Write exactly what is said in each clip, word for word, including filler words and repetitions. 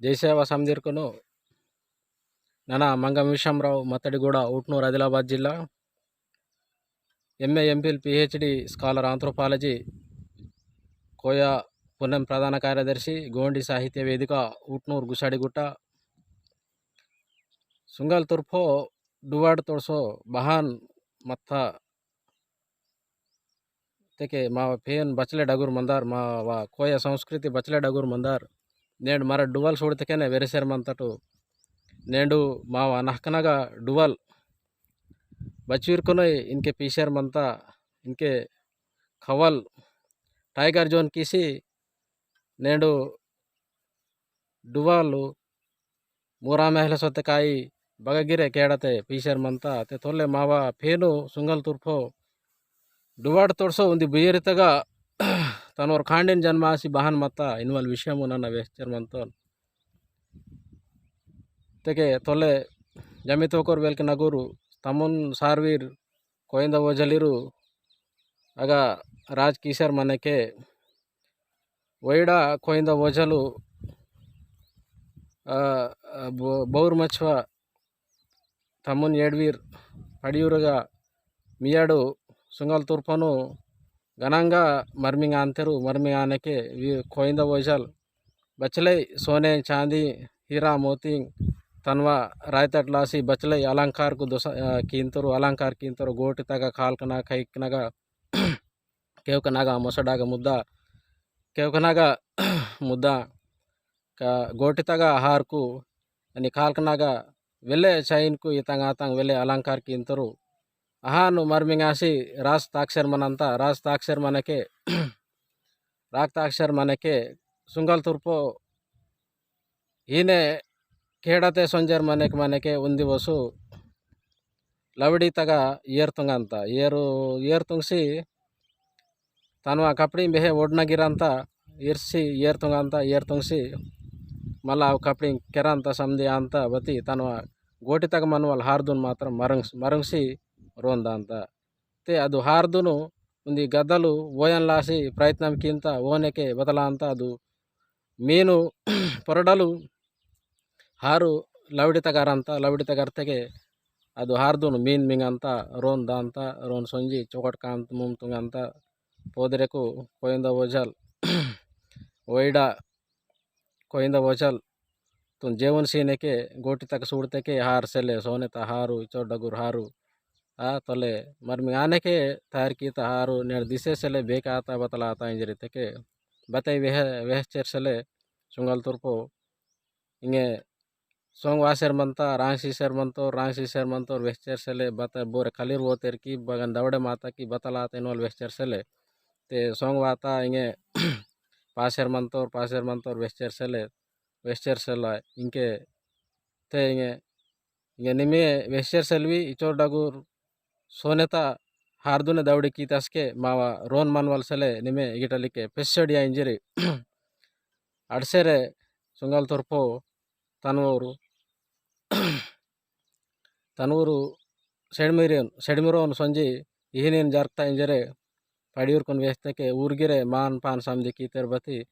जय सेवा समदीरकुनु। नना मंगम विषमराव, मत्तड़ीगूड़ा, ऊटनूर, आदिलाबाद जिल्ला। MA, MPhil, PhD scholar anthropology, कोया पुनेम प्रधान कार्यदर्शी, गोंडी साहित्य वेदिका, ऊटनूर, गुसाड़ीगुट्टा। सुंगल तुर्फो डुवाड़ तोड़सो बहान मत्था तेके मावा पेन बचले डगुर मंदार, मावा कोया संस्कृति बचले डगुर मंदार। नेंड मरा डुवल सूड़तेकेने वेरेसेर मंतटु। नेंडु मावा नहकनगा डुवल बचवीर कोनोय इनके पीसेर मंता, इनके खवल tiger zone किसी नेंडु डुवालु मूरा महल सोते काई बगगिरे केड़ते पीसेर मंता। ते तोले मावा फेनु सुंगल तुर्फो डुवाड़ तोड़सो उन्दी बुयेरितगा तनोर खांडेन जन्मासी बहान मत्ता इनवल विषयमु नना वेहचेर मंतोन। तेके तोले जमितोकोर वेलके नगुरु तमुन सारवीर कोइंदा वोझलिरु अगा राज कीसर मनेके वैडा कोइंदा वोझलु, अ, अ, बो-, बौर मछवा तमुन एडवीर पड़ियुरगा मियाडु सुंगल तुर्पनु गनंगा मर्मिंग आंतेरु। मर्मिंग आनेके वी कोइंदा वोझल बचले सोने चांदी हीरा मोती तनवा रायतट लासी बचले अलंकार कु दोसा, अ, कींतरु, अलंकार कींतरु। गोटी तगा खालकना खैकनगा केवकनगा मोसडागा मुद्दा, केवकनगा मुद्दा का गोटी तगा हारकु अनि खालकनगा वेले चैनकु इतंग आतंग वेले अलंकार कींतरु। अहानु मर्मिंगासी रास ताक्षर मनंता, रास ताक्षर मनके राग ताक्षर मनेके सुंगल तुर्पो हीने केड़ाते सोंजर मनेक मनेके उन्दी वसु लवड़ी तगा एर तुंगंता। एर, एर तुंगसी तनवा कपड़ी बेहे ओड़ना गिरंता। एरसी एर तुंगंता, एर तुंगसी मला कपड़ी केरंता समदी अंता बती तनवा गोटी तगा मनवल हारदुन मात्र मरुंगस-, मरुंगसी रोंदांता। ते अदु हारदुनु उन्दी गदलु वोयन लासी प्रयत्नम किंता वोनेके बतलांता अदु मीनु परडलु हारु लवड़ी तगरंता। लवड़ी तगरतेके अदु हारदुनु मीन मिंगंता रोन दांता। रोन सोंजी चोकट कांत मुम तुंगंता। पोदरेकु कोयंदा वोझल वैडा कोइंदा वोचल तुन जेवन सीनेके गोटी तक सूड़तेके हार सेले सोने ता हारू इचोर डगुर हारू। आ तोले मर्मी आनेके तयार की ता हारू नेड़ दिसे सेले बेक आता बतला आता इंजरी तेके बतई वेह वेहचेर सेले सुंगल तुरपो इंगे सोंग वासेर मनता रांगसी सेर मनतो रांगसी सेर मनतो वेहचेर सेले बतई बोरे खलीर वोतेर की बगन दवड़े माता की बतला आता इनवल वेहचेर सेले ते सोंग वाता इंगे पासेर मनतोर पासेर मनतोर वेस्चेर सेले वेस्चेर सेला इंके ते इंगे इंगे निमे वेस्चेर सेलवी इचोर डगुर सोनेता हारदुने दवड़ी कीतासके मावा रोन मनवल सेले निमे इगिटलिके पेस्सडिया इंजरी अड़सेरे सुंगल तोरपो तनवोरु तनूरु सेडमिरियन सेडमिरोन संजी इहिनेन जरकता इंजरे पड़ियुरकुन वेस्तके ऊर्गिरे मान पान समदी कीतेर बती,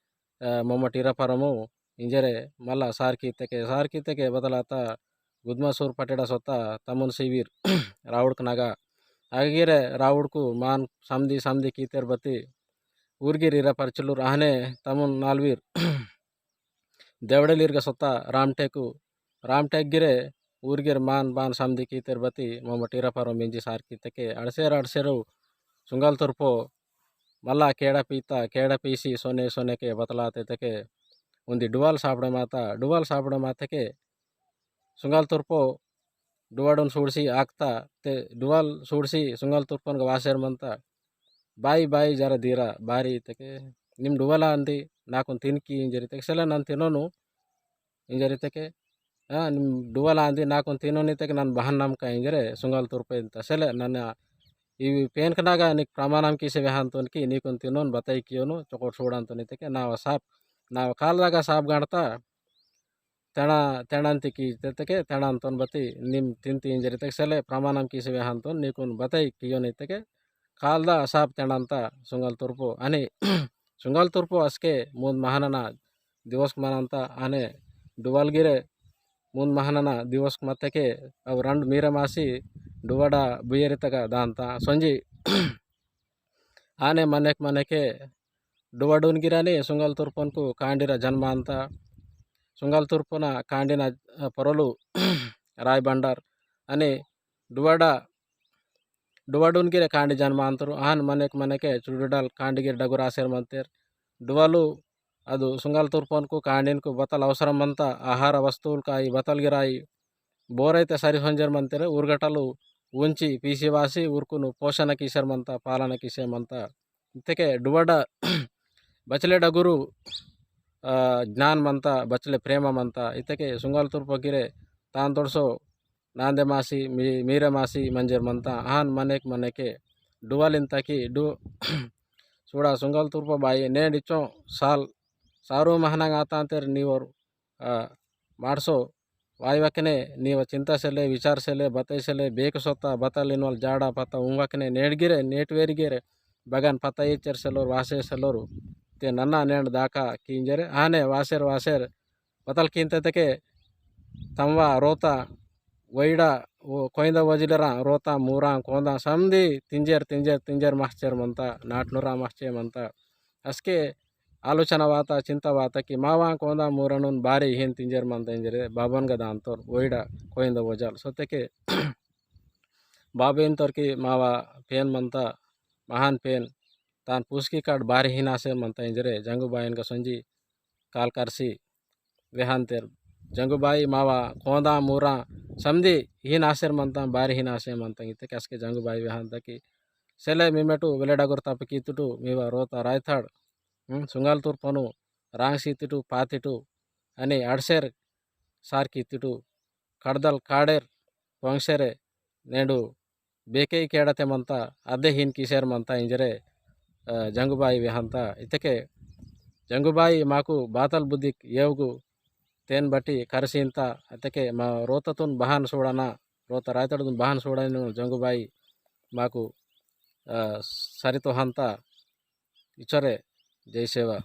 अ, ममट इरा परमु इंजरे मल्ला सार कीतेके, सार कीतेके बदलाता गुदमा सूर पटेड़ा सोता तमुन सीवीर रावुड़क नगा। आगिरे रावुड़कु मान समदी समदी कीतेर बती ऊर्गिर इरा परचलुर आहने तमुन नालवीर देवड़ेलिरगा सोता रामटेकु, रामटेक गिरे ऊर गिर मान बान समदी कीतेर बती मोमट इरा परो मिंजी सार कीतेके अड़सेर अड़सेरु सुंगल तुरपो मल्ला केड़ा पीता, केड़ा पीसी सोने सोनेके बतलाते तेके उन्दी डुवाल सापड़े माता, डुवाल सापड़े मातेके सुंगल तुरपो डुवाडुन सूड़सी आकता, ते डुवाल सूड़सी सुंगल तुरपन ग वासेर मनता। बाई, बाई जरा दीरा, बारी इतेके, निम डुवाला अंदी, नाकुन तिनकी इंजरी तेके, सेले नन तिनोनु, इंजरी तेके, आ, निम डुवाला अंदी, नाकुन तिनोनी तेके, नन बहन नमका इंजरे, सुंगल तुरपे इंता, सेले नन इवी पेनकनागा निक प्रमाणम कीसे वेहांतोन की, निकुन तिनोन बताई कियोनु, चोकोट सूड़ांतोन इतेके, नावा साप, नावा काल दागा साप गांडता, तेना, तेनांती की तेतके, तेनांतोन बती निम तिनती इंजरी तेके सेले प्रमाणम कीसे वेहांतोन निकुन बताई कियोन इतके, कालदा साप तेंडंता सुंगल तुर्पो। अनि सुंगल तुर्पो असके मुंद महानना दिवस मनांता। आने डुवल गिरे मुंद महानना दिवस मत्तेके अव रंड मीरे मासी डुवडा बुयेरितगा दांता। सोंजी आने मनेक मनेके डुवडुन गिरानी सुंगल तुर्पनको कांडिरा जन्मांता। सुंगल तुर्पना कांडिना, अ, परलु राय बंडार। अनि डुवडा डुवाडुन गिरे कांडी जन्मांतरु। आन मनेक मनेके चुडुडाल कांडी गिरे डगुर आसेर मंतेर। डुवालु अदु सुंगल तुर्पनको कांडिनको बतल अवसरम मंता। आहार वस्तुलकाई बतल गिराई बोरैते सरी होंजेर मंतेर। उर्गटलु उंची पीसी वासी उर्कुनु पोषण कीसेर मंता, पालन कीसेर मंता। इत्तेके डुवाडा बचले डगुरु, अ, ज्ञान मंता, बचले प्रेम मंता। इत्तेके सुंगल तुर्प गिरे तान तोड़सो नांदे मासी, मी-, मीरे मासी मंजेर मंता। आन मनेक मनेके डुवालिन ताकी डु-, सुड़ा सुंगल तुर्प बाई, नेंड इच्चो साल सारू महनांग आतांतेर नीवर, अ, मार्सो वाईवकने नीव चिंता सेले, विचार सेले, बतई सेले, बेक सोता, बतल इनवल जाड़ा पता उंगकने नेंड गिरे, नेट वेर गिरे, बगन पता येचेर सेलोर, वासे सेलोर, ते नन्ना नेंड दाका कींजेरे, आने वासेर वासेर, बतल कींते तके तमवा रोता, वैडा, वो कोइंदा वजिलरा, रोता, मूरा, कोंदा, समदी, तिंजेर, तिंजेर, तिंजेर महचेर मंता, नाटनुरा महचे मंता। असके आलोचना वाता, चिंता वाता कि मावा, कोंदा, मूरनुन बारी हिन तिंजेर मंता इंजेरे, बाबन गदा अंतोर, वैडा, कोइंदा वजल। सोते के बाबे इंतोर कि मावा पेन मंता, महान पेन, तान पुस्की काट बारी हिन आसे मंता इंजेरे, जंगू बायन का संजी काल करसी, वेहांतेर जंगुबाई मावा कोंदा मूरा समदी हिन आसेर मंता, बारी हिन आसे मंता। इत्तेके असके जंगुबाई वेहांता कि सेले मिमेटु वेले डगुर तप कीतुटु मीवा रोता रायताड़, हम्म, सुंगाल तुर्पनु रांग सीतुटु पातिटु अनि अड़सेर सार कीतुटु कड़दल काड़ेर वंशेरे नेंडु बेके केड़ते मंता, अदे हिन किसेर मंता इंजरे, अ, जंगुबाई वेहंता। इतके जंगुबाई माकु बातल बुद्धिक येवगु तेन बटी करसींता। इतके मा रोततुन बहान सोड़ना, रोत रायतड़तुन बहान सोड़ना जंगुबाई माकु, अ, सरितो हंता। इचरे जय सेवा।